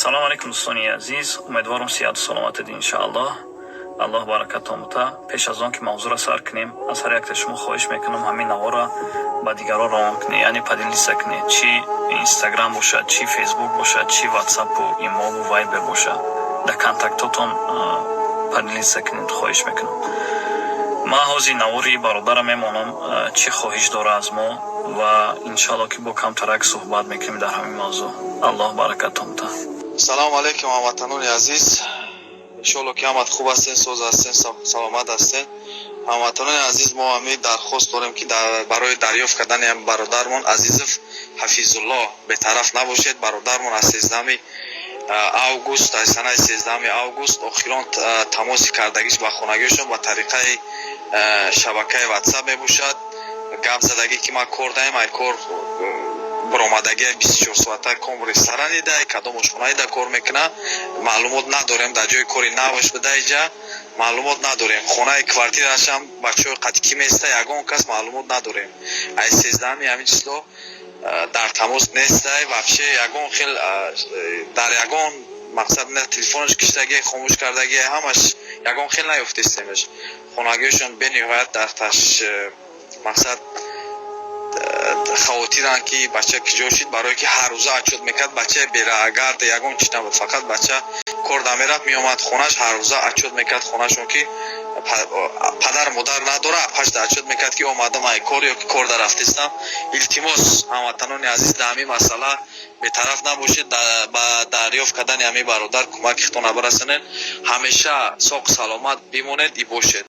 Салом алейкум, дӯстони азиз. Умедворам, сиҳату саломатед, иншааллоҳ. Аллоҳ баракатон бута. Пеш аз он ки мавзӯъро сар кунем, аз ҳар яктаи шумо хоҳиш мекунам, ҳамин наворро ба дигарон равон кунед, яъне поделиться кунед, чӣ Инстаграм бошад, чӣ Фейсбук бошад, чӣ Ватсапу, Имову Вайбер бошад, дар контактотон поделиться кунед, хоҳиш мекунам. Ман ҳозир навори бародарам мемонам, чӣ хоҳиш дора аз мо, ва иншаалло, ки бо камтарак суҳбат мекунем дар ҳамин мавзӯъ. Аллоҳ баракатон бута. Салому алейкум, ҳамватанони азиз. Иншоалло, ки ҳамат хуб ҳастен, соз ҳастен, саломат ҳастен. Ҳамватанони азиз, мо ҳамин дархост дорем, ки барои дарёфт кардани бародармон Азизов Ҳафизулло бетараф набошед. Бародармон аз 13-уми август, аз санаи 13-уми август охирон тамоси кардагиш ба хонагиашон ба тариқаи шабакаи Ватсап мебошад. Гап задагӣ, ки ман кор даем, ай кор баромадагия, 24 соата ком ресторани да, кадом ошхонаи да кор мекуна, маълумот надорем. Дар ҷои кори наваш буда, иҷа маълумот надорем. Хонаи квартирашам бачаҳои қати ки места, ягон кас маълумот надорем. Ай 13-уми ҳамин число дар тамос нестай вообще, ягон хел дар ягон мақсад на телефонаш киштагӣ, хомӯш кардагӣ, ҳамаш ягон хел наёфтестемаш. Хонагиашон бениҳоят дар таш мақсад хавотиранд, ки бача киҷо шид, барое ки ҳаррӯза отчёт мекард. Бача бераагард, ягон чи набуд, фақат бача кор дамерафт, меомад хонаш, ҳаррӯза отчёт мекард хонашон, ки падар модар надора, пашта отчёт мекард, ки омадам ай кор ё ки кор дарафтестам. Илтимос, ҳамватанони азиз, дар ҳамин масъала бетараф набошед, ба дарёфт кардани ҳамин бародар кӯмаки худтон барасонед. Ҳамеша соқ саломат бимонед и бошед.